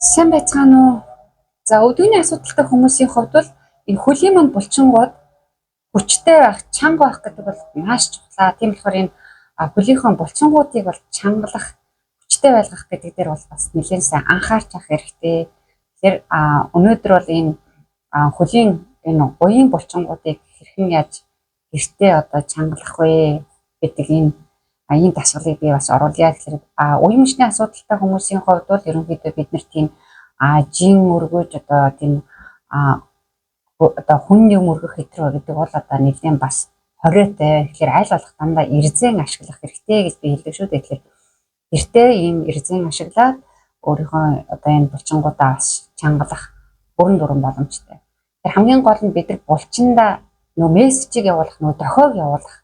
Сайн байцгаана уу? За өдгөний асуудалтай хүмүүсийн хувьд бол энэ хөлийн манд булчингууд хүчтэй байх, чанга байх гэдэг бол маш чухлаа. Тийм болохоор энэ хөлийнхөө булчингуудыг бол чангалах, хүчтэй байлгах гэдэг дээр бол бас нэлээд сайн анхаарч авах хэрэгтэй. Тэгэхээр өнөөдөр бол энэ хөлийн энэ гуян булчингуудыг хэрхэн яаж гэртээ одоо чангалах вэ гэдэг энэ ийм дасгалыг би бас оруулъя. Тэгэхээр уян мөчний асуудалтай хүмүүсийн хувьд бол ерөнхийдөө бид нар тийм жин өргөж одоо тийм одоо хүн юм өргөх хэтрүү гэдэг бол одоо нэлээд бас хориотой. Тэгэхээр аль болох дандаа эрзэн ашиглах хэрэгтэй гэж би хэлдэг шүү дээ. Тэгэхээр гэртээ ийм эрзэн ашиглаад өөрийнхөө одоо энэ булчингуудаа бас чангалах бүрэн дуран боломжтой. Тэгэхээр хамгийн гол нь бид нар булчиндаа нөө мессежийг явуулах, нөө дохиог явуулах.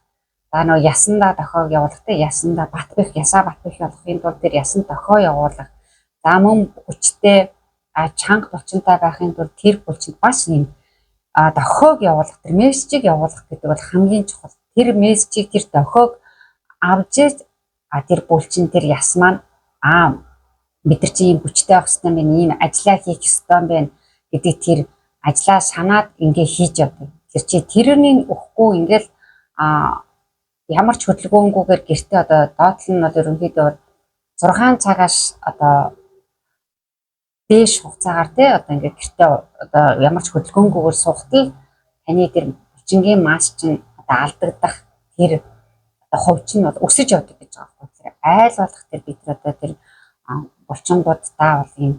За нөө ясандаа дохиог явуулах те ясандаа бат бэх, ясаа бат бэх явуулахын тулд тэр ясан дохио явуулах. За мөн хүчтэй чанга булчинтай байхын тулд тэр булчинд бас ийм дохиог явуулах, тэр мессежийг явуулах гэдэг бол хамгийн чухал. Тэр мессежийг, тэр дохиог авч ээж тэр булчин, тэр яс маань бид нар чи ийм хүчтэй байх ёстой юм байна, ийм ажиллаа хийх ёстой юм байна гэдэг тэр ажлаа санаад ингээ хийж явдаг. Тэр чи тэрний өгөхгүй ингээл ямар ч хөдөлгөөнгүүгээр гэртээ одоо доотлол нь бол ерөнхийдөө 6 цагаас одоо дээш хугацаагаар те одоо ингээд гэртээ одоо ямар ч хөдөлгөөнгүүгээр суухтал таны тэр булчингийн масс чинь одоо алдагдах тэр одоо хувь чинь бол өсөж явдаг гэж байгаа байхгүй. Тэр айл болох тэр бид нар одоо тэр булчингууддаа бол ийм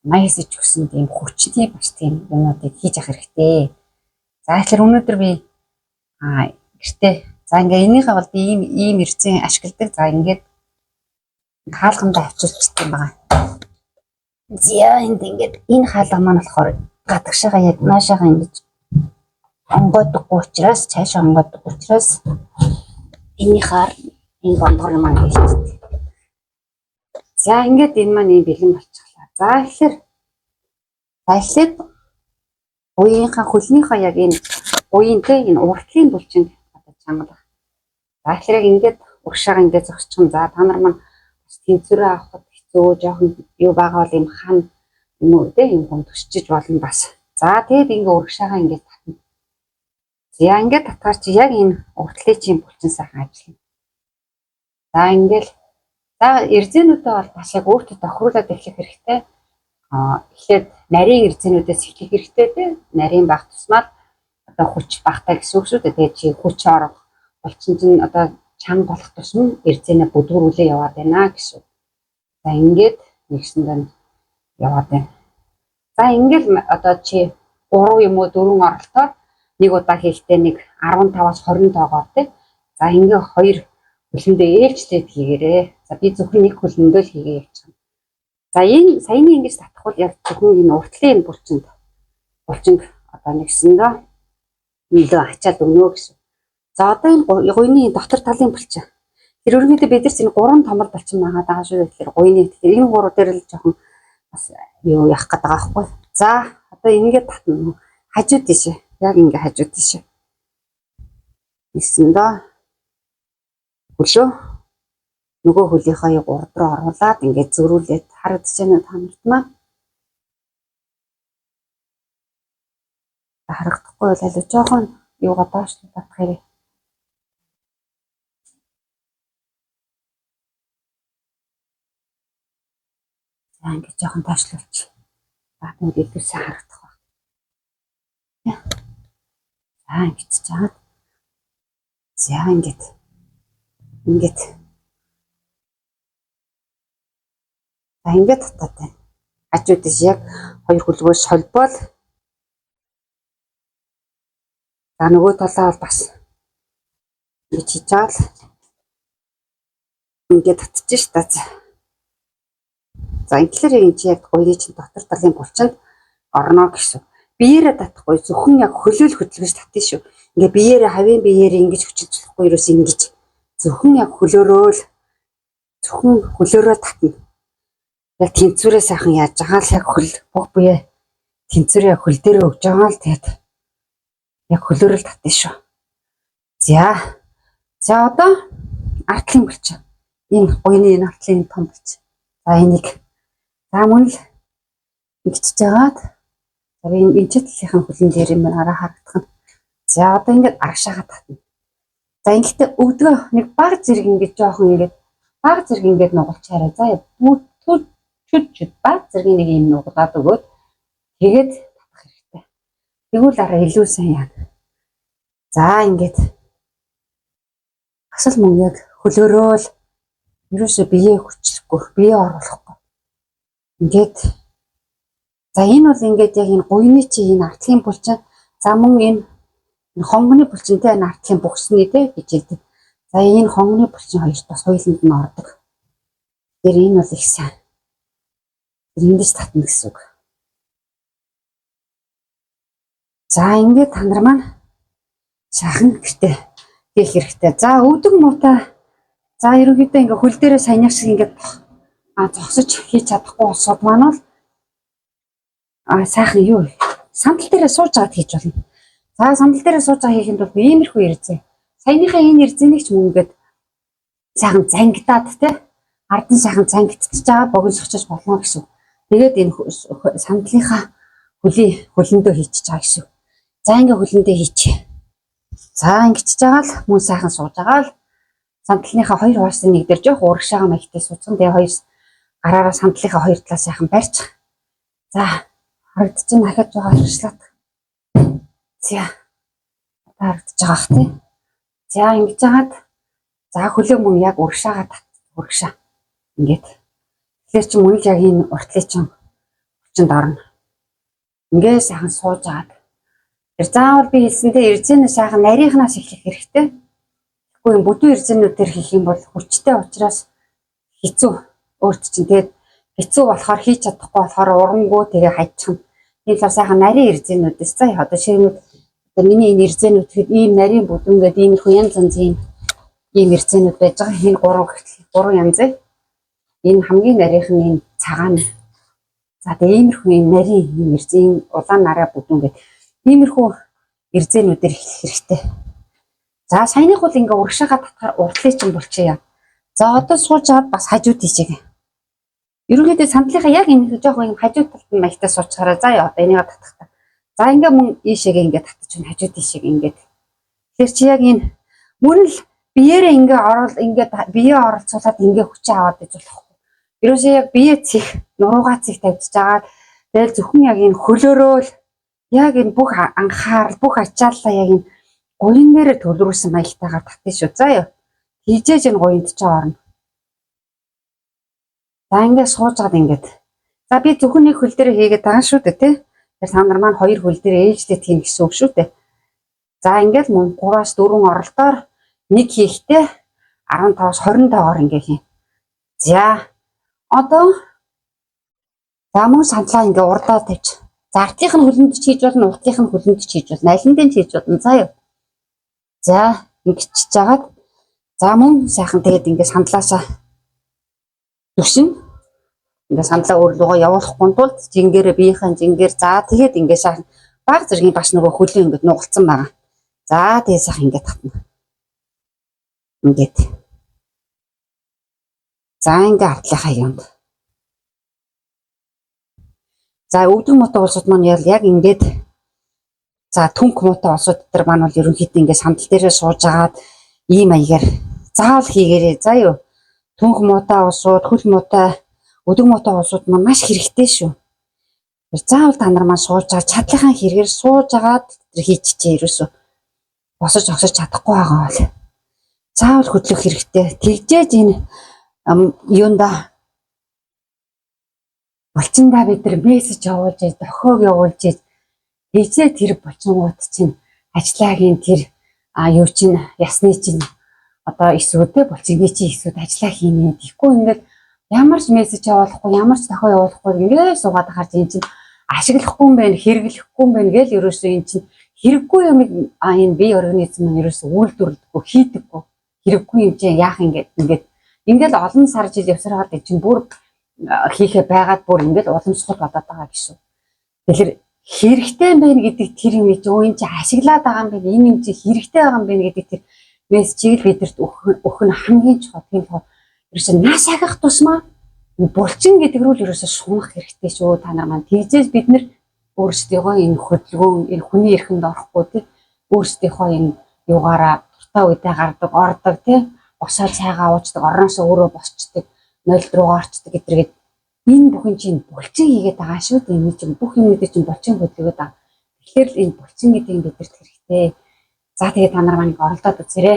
89 ч өгсөн тийм хүчний бас тийм юмнуудыг хийж авах хэрэгтэй. За тэгэхээр өнөөдөр би гэртээ за ингээ энийхээ бол би ийм эрзэн ашигладаг. За ингээд хаалгандаа авчирчдаг юм байна. За энд ингээд энэ хаалга маань болохоор гадагшаага яг наашаага ингэж онгойдоггүй учраас цаашаа онгойдоггүй учраас энийхаар энэ бондгор маань хийчихдэг. За ингээд энэ маань ийм бэлэн болчихлаа. За тэгэхээр за эхлээд уяынхаа хөлнийхөө яг энэ уян те энэ уртлын булчинг одоо чангалах. За тэгэхээр яг ингээд урагшаага ингээд зогсчихно. За та нар маань бас тэнцвэрээ авахд хэцүү жоохон юу байгаа бол ийм хан юм уу те юм хүн төсчиж болно бас. За тэгээд ингээ урагшаага ингээд татна. За ингээд татгаар чи яг энэ уртлын чинь булчин сайхан ажиллана. За ингээл за эрзэнүүдээ бол бас яг өөртөө тохируулаад эхлэх хэрэгтэй. Эхлээд нарийн эрзэнүүдээс эхлэх хэрэгтэй те. Нарийн байх тусмаа одоо хүч багтаа гэсэн үг шүү дээ. Тэгээд чи хүч орох булчин чинь одоо чанга болох тусам эрзэнэ бүдгүүрүүлээ яваад байна гэсэн. За ингээд нэгсэндээ яваад байна. За ингээл одоо чи 3 юм уу 4 оролтоор нэг удаа хийхдээ нэг 15-аас 20 тоогоор тий. За ингээ хоёр хөлөндөө ээлжлээд хийгээрээ. За би зөвхөн нэг хөлөндөө л хийгээ явчихна. За энэ саяны ингэж татах бол яг зөвхөн энэ уртлын энэ булчинг одоо нэгсэндээ нөлөө ачаал өгнө гэсэн. За одоо энэ гуйны дотор талын булчин. Тэр ерөнхийдөө бид нар энэ гурван томор булчин байгаа даа шүү. Тэгэхээр гуйны тэгэхээр энэ гурав дээр л жоохон бас юу яах гээд байгаа байхгүй. За одоо ингээд татна. Хажуу тийшээ. Яг ингээ хажуу тийшээ. Нэгсэндээ хөлөө нөгөө хөлийнхөө яг урд руу оруулаад ингээд зөрүүлээд харагдаж байна уу та нарт маань? Харагдахгүй бол аль жоохон юугаа доош татах хэрэг. За ингээд жоохон доошлуулчих. За тэгвэл илүү сайн харагдах байх. За ингэж чаад. За ингээд. Ингээд. За ингээд татаад байна. Хажуу тийш яг хоёр хөлгөө солбоол. За нөгөө талаа бол бас ингэж хийж байгаа л ингээд татчих ш та. За инглээр энэ чи яг гуйны чинь дотор талын булчинд орно гэсэн. Биеэрээ татахгүй зөвхөн яг хөлөөл хөдөлгөж татна шүү. Ингээ биеэрээ хавийн биеэрээ ингэж хүчилж болохгүй ерөөс ингэж зөвхөн яг хөлөөрөө л зөвхөн хөлөөрөө татна. Яг тэнцвэрээ сайхан яаж байгаа л яг хөл бүх бие тэнцвэрээ хөл дээрээ өгж байгаа л тэгээд яг хөлөөрөө л татна шүү. За. За одоо артлын булчин. Энэ гуйны энэ артлын том булчин. За энийг за мөн л Ингэчихэж байгаад за би энэ талынхын хөлн дээр юм араа харагдах нь. За одоо ингээд арагшаага татна. За ингэхдээ өвдгөө нэг баг зэрэг ингэж жоохон ингээд баг зэрэг ингээд нугалчаарай. За бүгд чүд чүд баг зэргийн нэг юм нугалаад өгөөд тэгээд татах хэрэгтэй. Тэгвэл араа илүү сайн яана. За ингээд бас л мөн яг хөлөөрөө л ерөөсөө биеэ хүчлэхгүй, биеэ оруулахгүй. Ингээд за энэ бол ингээд яг энэ гуйны чи энэ артлын булчин, за мөн энэ хонгоны булчинтай энэ артлын бөхсний те гэж хэлдэг. За энэ хонгоны булчин хоёрт бас хоёуланд нь ордог. Тэр энэ бол их сайн. Тэр ингэж татна гэсэн үг. За ингээд та нар маань сайхан гэртээ хийх хэрэгтэй. За өвдөг муутай. За ерөнхийдөө ингээ хөл дээрээ саяных шиг ингээд зогсож хийж чадахгүй улсууд маань бол сайхан юу сандал дээрээ сууж аваад хийж болно. За сандал дээрээ сууж байгаа хийхэд бол иймэрхүү эрзээ. Саяныхаа энэ эрзээнийг ч мөн ингээд сайхан зангидаад те ард нь сайхан зангидчихж байгаа богиносгочих болно гэсэн. Тэгээд энэ сандлынхаа хөлөндөө хийчихэж байгаа гэсэн. За ингээ хөлөндөө хийчих. За ингэчихэж байгаа л мөн сайхан сууж байгаа л сандлынхаа хоёр хуваасан нэг дээр жоох урагшаага маягтай сууцсан. Тэгээ хоёр гараараа сандлынхаа хоёр талаас сайхан барьчих. За харагдчих нь ахаж байгаа харшлаад. За одоо харагдаж байгаа бах тий. За ингэж хагаад за хөлөө мөн яг урагшаага тат урагшаа. Ингээд тэгэхээр чи мөн л яг энэ уртлын чин хүчинд орно. Ингээ сайхан сууж агаад. Тэр заавал би хэлсэнтэй эрзэнэ сайхан нарийнхнаас эхлэх хэрэгтэй. Тэгэхгүй юм бүдүүн эрзэнүүдээр хийх юм бол хүчтэй учраас хэцүү өөрт чинь тэгээд хэцүү болохоор хийж чадахгүй болохоор урангуу тэгээ хайчихна. Тийм болохоор сайхан нарийн эрзэнүүдээс за одоо ширмүүд одоо миний энэ эрзэнүүд хэд ийм нарийн бүдүүн гэдэг иймэрхүү янз янзын ийм эрзэнүүд байж байгаа. Энэ гурван янзын. Энэ хамгийн нарийнх нь энэ цагаан. За тэгээ иймэрхүү ийм нарийн ийм эрзэн улаан нараа бүдүүн гэдэг иймэрхүү эрзэнүүдээр эхлэх хэрэгтэй. За саяных бол ингээ урагшаага татахаар уртлын чинь болчихъя. За одоо сууж аваад бас хажууд тийшээ. Ерөнхийдөө сандлынхаа яг энэ жоохон юм хажуу талд нь маягтай суучаараа за яа одоо энийг татах та. За ингээ мөн ийшээгээ ингээ татчих чинь хажуу тийшээ ингээд. Тэгэхээр чи яг энэ мөн л биеэрээ ингээ орол ингээ биеэ оролцуулаад ингээ хүчээ аваад иж болохгүй. Ерөөсөө яг бие цэх нуруугаа цэх тавьчихж байгаа. Тэгэл зөвхөн яг энэ хөлөөрөө л яг энэ бүх анхаарал бүх ачааллаа яг энэ гуян дээрээ төвлөрүүлсэн маягтайгаар татна шүү. За яа. Хийжээж энэ гуянд чи орно. За ингээд сууж гад ингээд. За би зөвхөн нэг хөл дээр хийгээд байгаа шүү дээ тий. Тэгэхээр та нар маань хоёр хөл дээр ээлжтэй тийм гэсэн үг шүү дээ. За ингээд мөн 3-аас 4 оролдоор нэг хийхдээ 15-аас 25-оор ингээ хийн. За одоо за мөн сандлаа ингээ урдаа тавьчих. За артынх нь хөлөнд ч хийж болно, уртынх нь хөлөнд ч хийж болно, аль нь ч хийж болно. За юу. За ингэчихэж хагаад за мөн сайхан тэгээд ингээ сандлаасаа түшин. Ингээ сандлаа өөр рүүгээ явуулахгүй тулд жингээрээ биеийнхэн жингээр за тэгээд ингээ сайхан баг зэргийн бас нөгөө хөлөө ингээ нугалцсан байгаа. За тэгээд сайхан ингээ татна. Ингээд. За ингээ артлынхаа юмд. За өвдөг муутай улсууд маань яг ингээд за түнх муутай улсууд дээр маань бол ерөнхийдөө ингээ сандал дээрээ сууж агаад ийм маягаар заавал хийгээрэй. За юу. Түнх муутай улсууд, хөл муутай, өдөг муутай улсууд маань маш хэрэгтэй шүү. Заавал та нар маань сууж байгаа чадлынхаа хэрэгээр сууж агаад тэр хийчихье ерөөсөө. Босож огсож чадахгүй байгаа бол заавал хөдлөх хэрэгтэй. Тэгжээж энэ юунда булчиндаа бид нар мессеж явуулж, дохиог явуулж, тэгжээ тэр булчингууд чинь ажиллаагийн тэр юу чинь ясны чинь одоо эсүүдээ булчингийн чинь эсүүд ажиллаа хийнэ. Тэгэхгүй ингээд ямар ч мессеж явуулахгүй, ямар ч дохио явуулахгүй ингээд суугаад ахаар энэ чинь ашиглахгүй юм байна, хэрэглэхгүй юм байна гэл ерөөсөө энэ чинь хэрэггүй юмыг энэ бие организм нь ерөөсөө үйлдвэрлэдэггүй, хийдэггүй. Хэрэггүй юм чинь яах ингээд ингээд ингээл олон сар жил явсараад чинь бүр хийхээ байгаад бүр ингээл уламжлал болоод байгаа гэсэн. Тэгэхээр хэрэгтэй юм байна гэдэг тэр юм чи өө энэ чи ашиглаад байгаа юм байна, энэ юм чи хэрэгтэй байгаа юм байна гэдэг тэр мессежийг л бидэрт өгөх нь хамгийн чухал. Тийм болохоор ерөөсөө нас ахих тусмаа Булчин гэдэг рүү л ерөөсө шунах хэрэгтэй шүү, та нар маань. Тэгжээж бид нар өөрсдийнхөө энэ хөдөлгөөн, энэ хүний эрхэнд орохгүй, тий, өөрсдийнхөө энэ югаараа дуртай үедээ гардаг, ордог, тий, босоо цайгаа уучдаг, орноосоо өөрөө босчдөг, 0 руу орчдөг гэдэргээд энэ бүхэн чинь булчин хийгээд байгаа шүү дээ. Энэ чинь бүх юмнуудыг чинь булчин хөдөлгөөд байгаа. Тэгэхээр л энэ булчин гэдэг нь бидэрт хэрэгтэй. За, тэгээд та нар маань оролдоод үзээрэй.